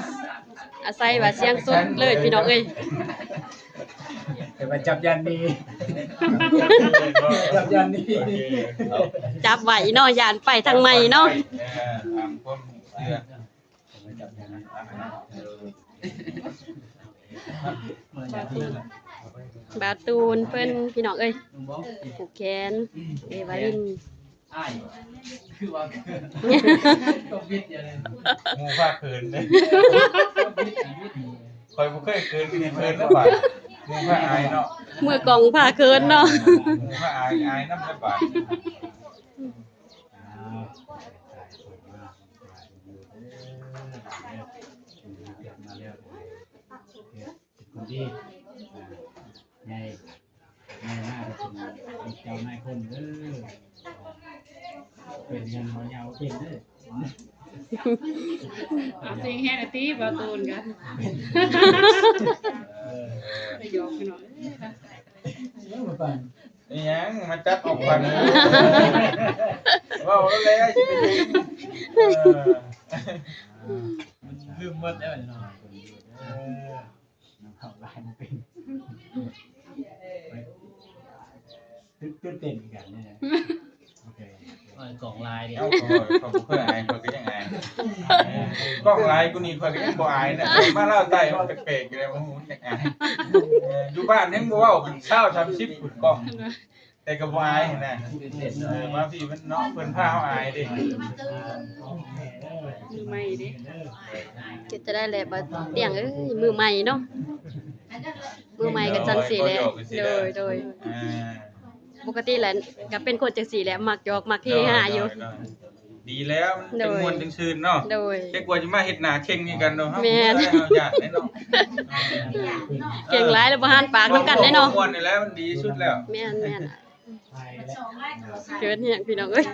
ອາໄສວ່າສຽງສົດເລີຍພີ່ນ້ອງເອີຍ. ແຕ່ວ່າຈັບຢ້ານໜີ ຈັບຢ້ານໜີ ຈັບໄວ້ເນາະ ຢ້ານໄປທາງໃໝ່ເນາະ. ເອີ ຕາມຄວາມເຊື່ອ ບ່າວຕູນເພິ່ນພີ່ນ້ອງເອີຍ ຜູກແຂນ ເອວາລິນ ອ້າຍ ຄືວ່າເຂີນ ກໍບິດຢູ່ເລີຍ ໝູ່ພາເຂີນເດ້ ກໍບິດອີກ ຂ້ອຍບໍ່ເຄີຍເຂີນ ຄືຊິເຂີນແລ້ວບາດ ໝູ່ພາອາຍເນາະ ມືກ້ອງພາເຂີນເນາະ ໝູ່ພາອາຍ ອາຍນຳແລ້ວບາດ. ເປັນຄົນດີ ອ່າ ໃຫຍ່ ໃຫຍ່ມາກໍເປັນເຈົ້ານາຍຄົນເດີ ເປັນເງິນບໍ່ຍາວເປັນເດີ. ເອົາເສັງແຮງຕິ ບ່າວຕູນກະ ເອີ ໄປຢອກພີ່ນ້ອງເອີຍ ເອີ ບໍ່ປານ ອີຫຍັງມາຈັບອອກຂວັນ ເວົ້າແລ້ວແຫຼະ ຊິເປັນຫຍັງ ເອີ ມັນລືມໝົດແລ້ວເນາະ ເອີ ນຳເຂົ້າຫຼາຍບໍ່ເປັນ ຕື່ນ ຕື່ນເຕັ້ນຄືກັນນີ້ແຫຼະ ໂອເຄ ເອີ ກ້ອງຫຼາຍເດ້ ເອົ້າ ຂ້ອຍ ຂ້ອຍບໍ່ເຄີຍອາຍ ຂ້ອຍກໍຍັງອາຍ ກ້ອງຫຼາຍກວ່ານີ້ ຂ້ອຍກໍຍັງບໍ່ອາຍນະ ມາລາວໃຕ້ມັນແປກໆຢູ່ແລ້ວ ໂອ້ໂຫ ຍັງອາຍ ເອີ ຢູ່ບ້ານຍັງບໍ່ເວົ້າ ເປັນຊາວສາມສິບພຸ້ນກ້ອງ ແຕ່ກໍບໍ່ອາຍຫັ້ນນະ ເອີ ມາພີ້ມັນເນາະ ເພິ່ນພາເຮົາອາຍເດ້ ມືໃໝ່ເດ້ ເຮັດຈັ່ງໃດແຫຼະ ບ່າວຕຽງເອີຍ ມືໃໝ່ເນາະ ມືໃໝ່ກໍຈັ່ງຊີ້ແຫຼະ ໂດຍ ໂດຍ ອ່າ ປົກກະຕິແຫຼະ ກໍເປັນຄົນຈັ່ງຊີ້ແຫຼະ ມັກຢອກມັກເຮຮາຢູ່ ໂດຍ ໂດຍ ໂດຍ ດີແລ້ວ ມັນ ໂດຍ ຈັ່ງມ່ວນຈັ່ງຊື່ນເນາະ ໂດຍ ແຕ່ກວ່າຈະມາເຮັດໜ້າເຄັ່ງຄືກັນເນາະ ເຮົາ ແມ່ນ ເຮົາຢ້ານເດ້ເນາະ ເກັ່ງຫຼາຍແລ້ວບໍ່ຫັນປາກນຳກັນເດ້ເນາະ ມ່ວນນີ້ແຫຼະມັນດີສຸດແລ້ວ ແມ່ນໆ ເກີນແຮງພີ່ນ້ອງເອີຍ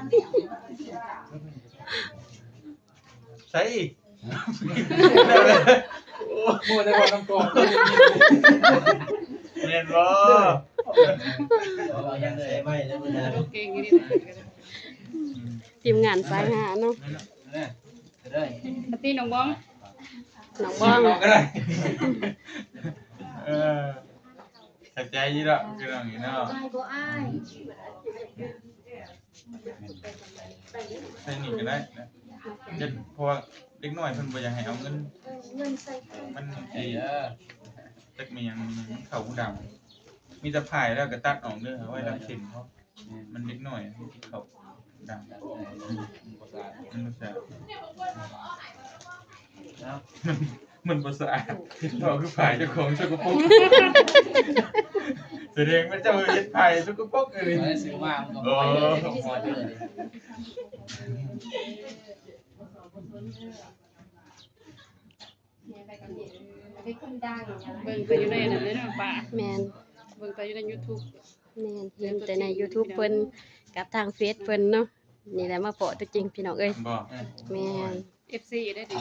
ໃສອີກ ໂອ້ ບໍ່ໄດ້ເວົ້ານຳກອງ ແມ່ນບໍ່ ເວົ້າຫຍັງໃສ່ໄມ້ແລ້ວມື້ນັ້ນ ເກັ່ງອີ່ຫຼີ ທີມງານສາຍຮາເນາະ ແມ່ນແຫຼະ ເດີ ປາຕີນ້ອງບອງ ນ້ອງບອງ ເອົາກໍໄດ້ ເອີ ເຂົ້າໃຈຢູ່ດອກ ຄືນ້ອງນີ້ເນາະ ໄດ້ບໍ່ອ້າຍ ໃສ່ນີ້ກໍໄດ້ນະ ເຈັດ ເພາະວ່າເດັກນ້ອຍເພິ່ນບໍ່ຢາກໃຫ້ເອົາເງິນ ມັນຊິ ຈັກແມ່ນຫຍັງ ມັນເຂົ້າຫູດຳ ມີແຕ່ພາຍແລ້ວກໍຕັດອອກເດີ ເອົາໄວ້ລັກເສັ້ນເຂົາ ມັນເດັກນ້ອຍ ມັນຊິເຂົ້າດຳ ມັນບໍ່ສະອາດ ມັນບໍ່ສະອາດ ມັນບໍ່ສະອາດ ເວົ້າຄືພາຍເຈົ້າຂອງສະກະປົກ ສະແດງວ່າເຈົ້າເຮັດພາຍສະກະປົກເລີຍ ຊື້ມາມັນກໍບໍ່ໄດ້ ເບິ່ງແຕ່ຢູ່ໃນນັ້ນເດ້ເນາະ ປ້າ ແມ່ນ ເບິ່ງແຕ່ຢູ່ໃນຢູທູບ ແມ່ນ ເຫັນແຕ່ໃນຢູທູບເພິ່ນກັບທາງເຟສເພິ່ນເນາະ ນີ້ແຫຼະມາພໍ້ຕົວຈິງພີ່ນ້ອງເອີຍ ບໍ່ ແມ່ນ ເອັຟຊີ ໄດ້ຕິ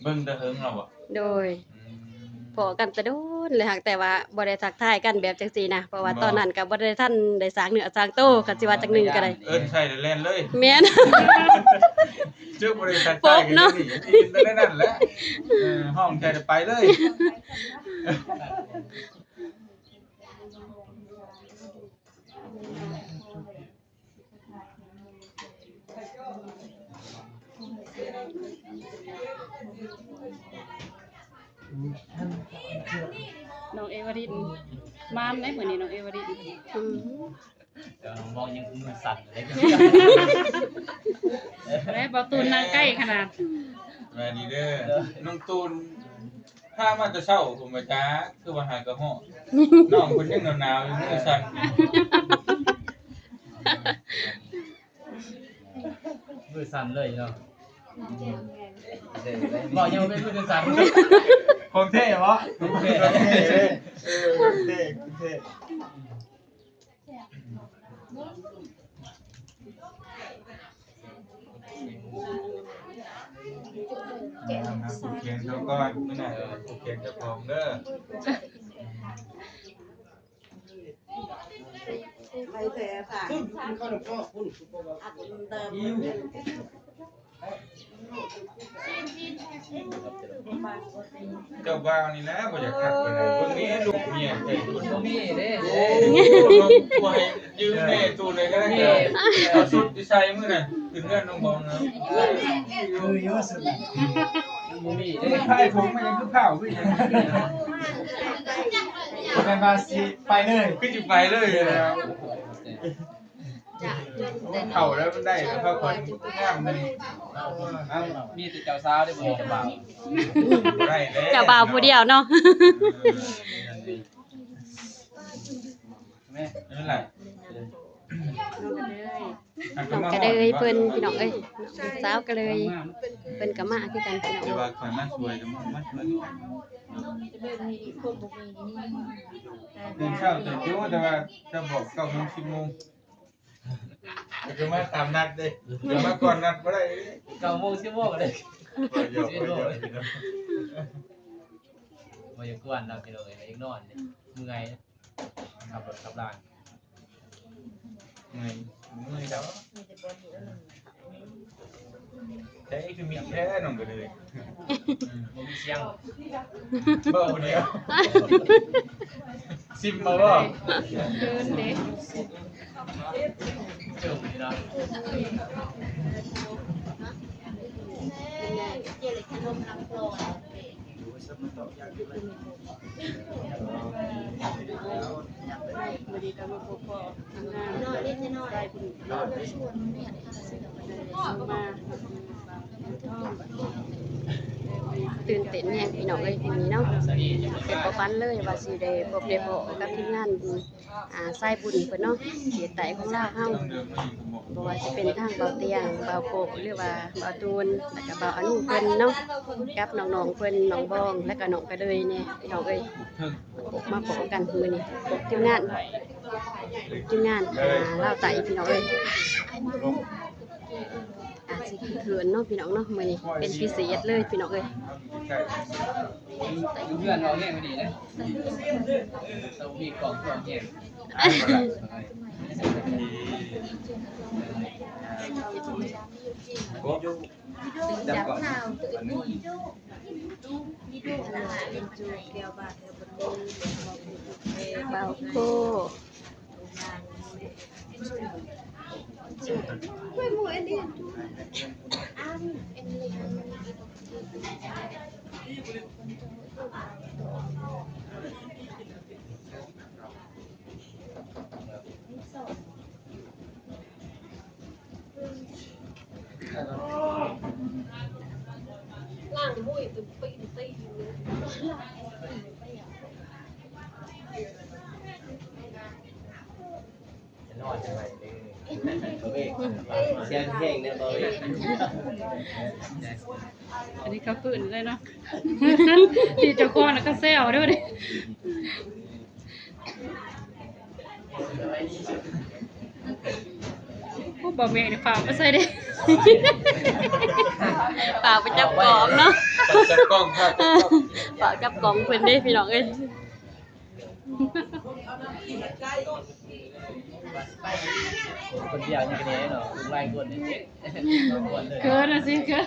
ເບິ່ງແຕ່ເຫິງແລ້ວບໍ່ ໂດຍ ອືມ ພໍ້ກັນແຕ່ດົນແລ້ວ ຫາກແຕ່ວ່າບໍ່ໄດ້ທັກທາຍກັນແບບຈັ່ງຊີ້ນະ ເພາະວ່າ ບໍ່ ຕອນນັ້ນກໍບໍ່ໄດ້ທັນໄດ້ສ້າງເນື້ອສ້າງໂຕ ຄັນຊິວ່າຈັກໜຶ່ງກໍໄດ້ ເອີ້ນໃສ່ແລ້ວແລ່ນເລີຍ ແມ່ນ ເຈົ້າບໍ່ໄດ້ທັກທາຍກັນເນາະ ເຫັນແຕ່ໃນນັ້ນແຫຼະ ເອີ ຮ້ອງໃສ່ແລ້ວໄປເລີຍ. ນ້ອງເອວາລິນມານເດ້ມື້ນີ້ ນ້ອງເອວາລິນ ອືມ ເຈົ້ານ້ອງມອງຍັງມືສັ່ນເລີຍ ແລ້ວບໍ່ຕູນນັ່ງໃກ້ຂະໜາດ ສະບາຍດີເດີ ນ້ອງຕູນ ພາມາແຕ່ເຊົ້າພຸ້ນບໍ່ຈັກ ຄືວ່າຫາກະຮອດ ນ້ອງເພິ່ນຍັງໜາວໆຢູ່ ມືສັ່ນ ມືສັ່ນເລີຍເນາະ ເວົ້າຍັງເປັນມືສັ່ນ ຂອງແທ້ບໍ່ ຂອງແທ້ ຂອງແທ້ ຂອງແທ້. ຜູກແຂນເຂົາກ່ອນ ມື້ໜ້າຈະຜູກແຂນເຈົ້າຂອງເດີ. ໄປແທ້ ເຈົ້າບ່າວນີ້ນະ ບໍ່ຢາກຄັກປານໃດ. ເບິ່ງນີ້ລູກເມຍໃຈຄົນບໍ່ມີເດ້. ໂອ້ ບໍ່ໃຫ້ຢືມແມ່ຕູ້ໃດກໍໄດ້. ເອົາຊຸດທີ່ໃສ່ມື້ນັ້ນຂຶ້ນເຮືອນນ້ອງບອງນະ. ຄືຢູ່ສຸດ ບໍ່ມີເດ້. ຖ່າຍຜົມມັນຍັງຄືພ້າວຄືຫຍັງ. ບໍ່ແມ່ນວ່າຊິໄປເລີຍ ຄືຊິໄປເລີຍ. ເຖົ້າແລ້ວມັນໄດ້ແລ້ວ ພັກຜ່ອນງາມໜຶ່ງ. ເອົ້າ ມີແຕ່ເຈົ້າສາວເດ້ ບໍ່ມີເຈົ້າບ່າວ. ບໍ່ໄດ້ເດ້ ເຈົ້າບ່າວຜູ້ດຽວເນາະ. ເອີ ແມ່ນແຫຼະ ນ້ອງກະເລີຍ ນ້ອງກະເລີຍເພິ່ນ ພີ່ນ້ອງເອີຍ ນ້ອງສາວກະເລີຍເພິ່ນກະມາຄືກັນ ພີ່ນ້ອງເອີຍ. ແຕ່ວ່າຂ້ອຍມາຊ່ວຍ ກະມາຊ່ວຍຄືກັນ. ຕື່ນເຊົ້າຕື່ນຢູ່ ແຕ່ວ່າຈະບອກເກົ້າໂມງ ສິບໂມງ. ກໍຄືມາຕາມນັດເດ້ ມາກ່ອນນັດບໍ່ໄດ້. ເກົ້າໂມງ ສິບໂມງເດ້. ບໍ່ຢາກ ບໍ່ຢາກ ບໍ່ຢາກກວນເນາະ ພີ່ນ້ອງເອີຍ ຢາກນອນເດ້ ເມື່ອຍ ຂັບລົດຂັບລາ. ເມື່ອຍ ເມື່ອຍແລ້ວ. ແທ້ຄືມີແທ້ນ້ອງກະເລີຍ. ບໍ່ມີສຽງ ເວົ້າຜູ້ດຽວ. ຊິມມາບໍ່? ເກີນເດ້. ຕື່ນເຕັ້ນແຮງ ພີ່ນ້ອງເອີຍ ມື້ນີ້ເນາະ ເປັນບໍ່ຝັນເລີຍວ່າຊິໄດ້ພົບໄດ້ພໍ້ກັບທີມງານ ອ່າ ສາຍບຸນເພິ່ນເນາະ ເຂດໃຕ້ຂອງລາວເຮົາ ບໍ່ວ່າຊິເປັນທາງບ່າວຕຽງ ບ່າວໂກະ ຫຼືວ່າບ່າວຕູນ ແລ້ວກະບ່າວອານຸເພິ່ນເນາະ ກັບນ້ອງໆເພິ່ນ ນ້ອງບອງ ແລ້ວກະນ້ອງກະເລີຍແດ່ ພີ່ນ້ອງເອີຍ. ມາພໍ້ກັນມື້ນີ້ ທີມງານ ທີມງານ ອ່າ ລາວໃຕ້ ພີ່ນ້ອງເອີຍ. ອາດຊິເຂີນເນາະ ພີ່ນ້ອງເນາະ ມື້ນີ້ເປັນພິເສດເລີຍ ພີ່ນ້ອງເອີຍ. ຢູ່ເຮືອນເວົ້າແຮງກວ່ານີ້ເດ້ ຕ້ອງມີກ້ອງ ກ້ອງແຮງ. ບ່າວໂກ ສຽງເພງເດີ ບໍ່ເວີຍ. ອັນນີ້ເຂົາຟື້ນເລີຍເນາະ ທີ່ເຈົ້າຂອງນະກະແຊວເດີ. ໂອ້ ບໍ່ແມ່ນ ຝາກໄປໃສ່ເດ້ ຝາກໄປຈັບກ້ອງເນາະ ຝາກຈັບກ້ອງ ຝາກຈັບກ້ອງ ຝາກຈັບກ້ອງເພິ່ນເດ້ ພີ່ນ້ອງເອີຍ. ຄົນດຽວຍັງແນ່ເນາະ ຫຼາຍຄົນເດ້ ເຂີນນະຊິ ເຂີນ.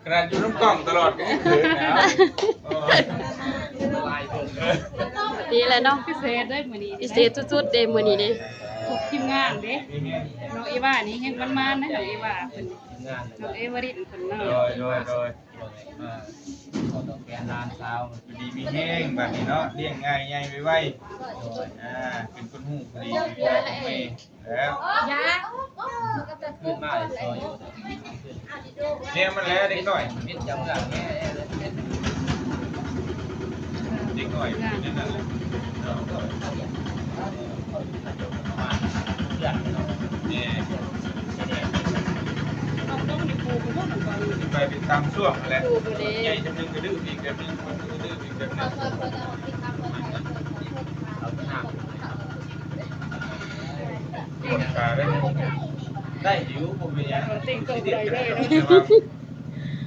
ຂະໜາດຢູ່ນຳກ້ອງຕະຫຼອດກໍຍັງເຂີນນະ. ດີແຫຼະເນາະ ພິເສດເດ້ມື້ນີ້ ພິເສດສຸດໆເດ້ມື້ນີ້ເດ້ ພວກທີມງານເດ້. ນ້ອງເອວານີ້ແຮງໝານໆເດ້ ນ້ອງເອວາເພິ່ນ ນ້ອງເອວາລິນເພິ່ນເນາະ. ໂດຍ ໂດຍ ໂດຍ. ມາຂໍຕອບແທນຫຼານສາວ ຢູ່ດີມີແຮງບາດນີ້ເນາະ ລ້ຽງງ່າຍໃຫຍ່ໄວໆ. ໂດຍ ອ່າ ເປັນຄົນຮູ້ຜູ້ດີ ພໍ່ແມ່ແລ້ວ ຄືນມາຊອຍຢູ່ ແນວມັນແຫຼະເດັກນ້ອຍ ມິດຈາກເມືອງແນ່ ເດັກນ້ອຍເປັນແນວນັ້ນແຫຼະ. ໄປເປັນຕາມຊ່ວງຫັ້ນແຫຼະ ໃຫຍ່ຈຳໜຶ່ງກະດື້ອີກແບບໜຶ່ງ ກະດື້ອີກແບບໜຶ່ງ. ເອົາຕາໄດ້. ໄດ້ຢູ່ ບໍ່ເປັນຫຍັງ ມັນຕິງຕົງໄດ້ເລີຍເນາະ ແຕ່ວ່າ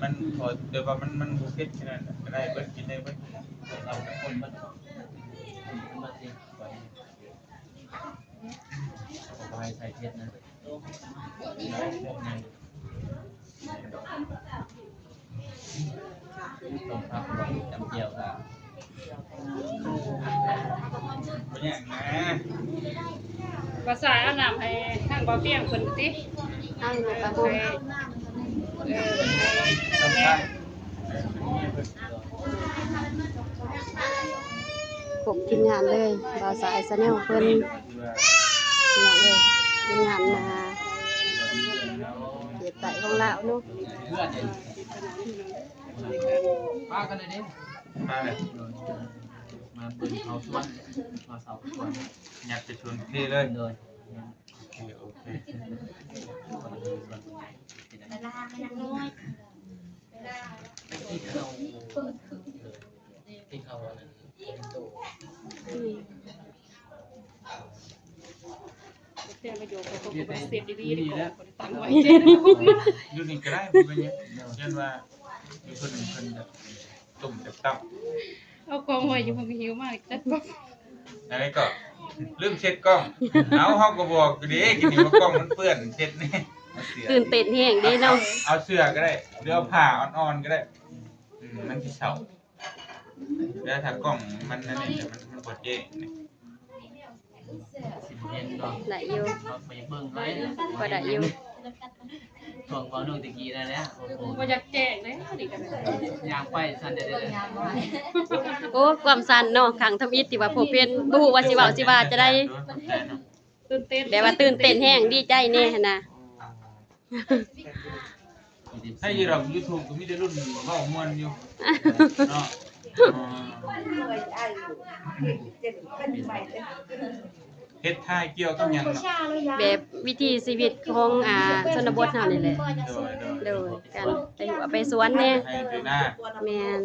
ມັນພໍ ແຕ່ວ່າມັນ ມັນບໍ່ເຜັດຂະໜາດນັ້ນ ກໍໄດ້ເບິດ ກິນໄດ້ເບິດ ເອົາແຕ່ຄົນມັນ ມັນຕິງໄປ ບໍ່ໃຫ້ໃສ່ເຜັດນະ ຕົ້ມຜັກລວກ ຈຳແຈ່ວກໍ ບໍ່ຍາກນະ ວ່າສາຍເອົານ້ຳໃຫ້ທາງບ່າວຕຽງເພິ່ນຕິ ທາງ ເອີ ໃຫ້ ເອີ ໃຫ້ ໃຫ້ ພວກທີມງານເລີຍ ບ່າວສາຍ Channel ເພິ່ນ ພີ່ນ້ອງເອີຍ ທີມງານນາເຂດໃຕ້ຂອງລາວເນາະ ມາກັນເລີຍເດ້ ມາເລີຍ ມາເບິ່ງເຂົາສວນ ມາເຊົາສວນ ຍັດໄປສວນເຄເລີຍ ໂດຍ ໂອເຄ ໂອເຄ ໄປກິນເຂົ້າ ກິນເຂົ້າອັນນັ້ນ ແຕ່ປະໂຫຍກເຂົາກໍບໍ່ໄດ້ເຊັດດີໆ ນີ້ແຫຼະ ເຂົາໄດ້ຕັ້ງໄວ້ ຢູ່ນີ້ກໍໄດ້ ບໍ່ເປັນຫຍັງ ຢ້ານວ່າມີຄົນ ເພິ່ນແບບຕົ້ມແຊບຕຳ ເອົາກ້ອງໄວ້ຢູ່ ເພິ່ນກໍຫິວມາຈັດກ້ອງ ອັນນີ້ກໍລືມເຊັດກ້ອງ ເອົາ ເຮົາກໍບອກຢູ່ເດ້ ກິນນີ້ວ່າກ້ອງມັນເປື້ອນ ເຊັດແດ່ ຕື່ນເຕັ້ນແຮງເດ້ເນາະ ເອົາເສື້ອກໍໄດ້ ຫຼືເອົາຜ້າອ່ອນໆກໍໄດ້ ອືມ ມັນຊິເຊົາ ແລ້ວຖ້າກ້ອງມັນອັນນີ້ ມັນ ມັນບໍ່ແຈ້ງນີ້ ຊິບໍ່ເຫັນເນາະ ໄດ້ຢູ່ ເຮົາບໍ່ຢາກເບິ່ງເລີຍ ພໍໄດ້ຢູ່ ຊ່ວງເວົ້າເລື່ອງແຕ່ກີ້ນັ້ນແຫຼະ ໂອ້ໂຫ ບໍ່ຢາກແຈ້ງເດ້ ນີ້ກໍໄດ້ ຍ່າງໄປສັ່ນເດ້ ໂອ້ ຄວາມສັ່ນເນາະ ຄັ້ງທຳອິດທີ່ວ່າພົບເຫັນ ບໍ່ຮູ້ວ່າຊິເວົ້າຊິວ່າຈະໄດ້ ຕື່ນເຕັ້ນ ແບບວ່າຕື່ນເຕັ້ນແຮງ ດີໃຈແດ່ຫັ້ນນະ ໃຫ້ຢູ່ດອກ YouTube ກໍມີແຕ່ລຸ້ນເວົ້າມ່ວນຢູ່ເນາະ ເຮັດຖ່າຍກ່ຽວກັບຫຍັງເນາະ ແບບວິຖີຊີວິດຂອງ ອ່າ ຊົນນະບົດເຮົານີ້ແຫຼະ ໂດຍ ໂດຍ ໂດຍ ການໄປຫົວໄປສວນແດ່ ໄຮ່ໄປນາ ແມ່ນ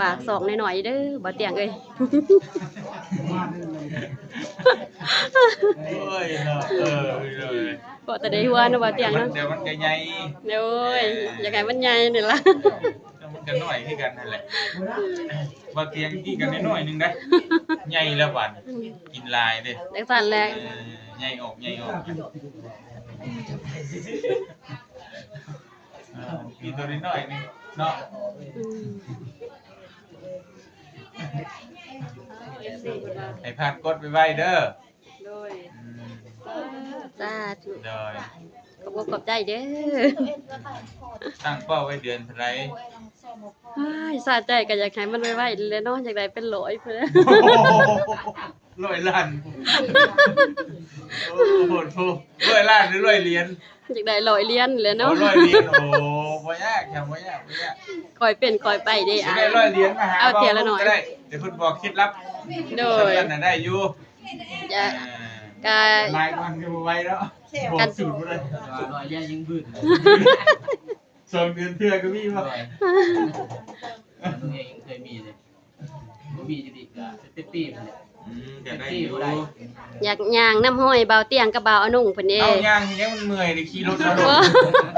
ຝາກຊ່ອງໜ້ອຍໆເດີ ບ່າວຕຽງເອີຍ ໂອ້ຍເນາະ ເອີ ເອີ ພໍແຕ່ໄດ້ຫົວເນາະ ບ່າວຕຽງເນາະ ດຽວມັນກໍໃຫຍ່ ໂອ້ຍ ເອີ ຢາກໃຫ້ມັນໃຫຍ່ນີ້ລະ ມັນກໍນ້ອຍຄືກັນຫັ້ນແຫຼະ ບ່າວຕຽງກິນກັນໜ້ອຍໆໜຶ່ງໄດ໋ ໃຫຍ່ແລ້ວບາດ ກິນຫຼາຍເດ້ ຈັ່ງຊັ້ນແຫຼະ ເອີ ໃຫຍ່ອອກ ໃຫຍ່ອອກ ເອີ ມີຕົວນ້ອຍໆໜຶ່ງເນາະ ອືມ ໃຫ້ຜ່ານກົດໄວໆເດີ ໂດຍ ອືມ ສາທຸ ໂດຍ ຂອບອົກຂອບໃຈເດີ ຕັ້ງເປົ້າໄວ້ເດືອນເທົ່າໃດ ອ້າຍ ສາໃຈກໍຢາກໃຫ້ມັນໄວໆແຫຼະເນາະ ຢາກໄດ້ເປັນຮ້ອຍພຸ້ນ ຮ້ອຍລ້ານ ໂອ້ໂຫ ຮ້ອຍລ້ານຫຼືຮ້ອຍຫຼຽນ ຢາກໄດ້ຮ້ອຍຫຼຽນແຫຼະເນາະ ໂອ້ ຮ້ອຍຫຼຽນ ໂອ້ ບໍ່ຍາກ ບໍ່ຍາກ ບໍ່ຍາກ ຄ່ອຍເປັນຄ່ອຍໄປເດ້ ຢາກໄດ້ຮ້ອຍຫຼຽນມາຫາ ເອົາເທື່ອລະໜ້ອຍ ເວົ້ານຳກໍໄດ້ ດຽວເພິ່ນບອກເຄັດລັບ ໂດຍ ສຳຄັນນະໄດ້ຢູ່ ຈະ ອ່າ ກະ ຫຼາຍກວ່າຄືບໍ່ໄວເນາະ ບອກສູດບໍ່ໄດ້ ຮ້ອຍຫຼຽນຍັງບືດ ສອງເດືອນເທື່ອກໍມີບໍ່ ໂດຍ ເຮົາເອງຍັງເຄີຍມີເດ້ ບໍ່ມີຢູ່ດີກະເປັນປີພຸ້ນແຫຼະ ອືມ ກໍໄດ້ຢູ່ ຢາກຍ່າງນຳຮອຍບ່າວຕຽງກັບບ່າວອານຸງເພິ່ນເດ້ ເອົາຍ່າງເຮັດຫຍັງ ມັນເມື່ອຍເດ້ ຂີ່ລົດມາໂລດ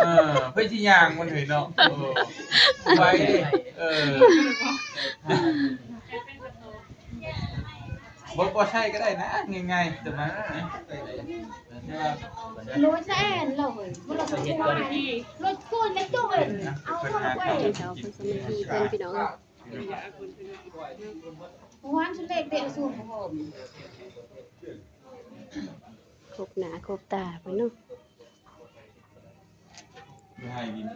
ເອີ ໃຜຊິຍ່າງມັນເຮີ້ຍເນາະ ເອີ ໄວເດ້ ເອີ ບໍ່ ບໍ່ໃຊ້ກໍໄດ້ນະ ງ່າຍໆ ຕົວນັ້ນ ລົດແລ່ນເລີຍ ລົດໂກນແລ້ວໂຕເອງ ເອົາເຂົ້າໄປ ເຈົ້າເພິ່ນສາມັກຄີເພິ່ນ ພີ່ນ້ອງ ຫວານສະເລັດເຕະສູນບໍ່ພໍ ຄົບໜ້າຄົບຕາເພິ່ນເນາະ ບໍ່ໃຫ້ກິນ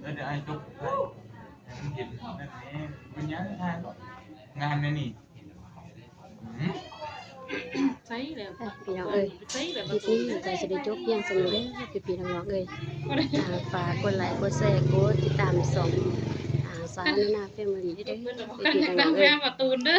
ເອີ ດຽວອ້າຍຈົບ ໃຫ້ມັນເຫັນນັ້ນແດ່ ເປັນຫຍັງຖ່າຍ ງາມແນວນີ້. ໃສ່ແລ້ວ ເອີ ພີ່ນ້ອງເອີຍ ໃສ່ແລ້ວ ຄລິບນີ້ກໍຈະໄດ້ຈົບພຽງສ່ຳນີ້ເດີ ພີ່ໆນ້ອງໆເອີຍ ອ່າ ຝາກກົດໄລ ກົດແຊ ກົດຕິດຕາມຊ່ອງ ອ່າ ສາວນານາ Family ເດີ ພີ່ໆນ້ອງໆເອີຍ ການແບບວ່າຕູນເດີ.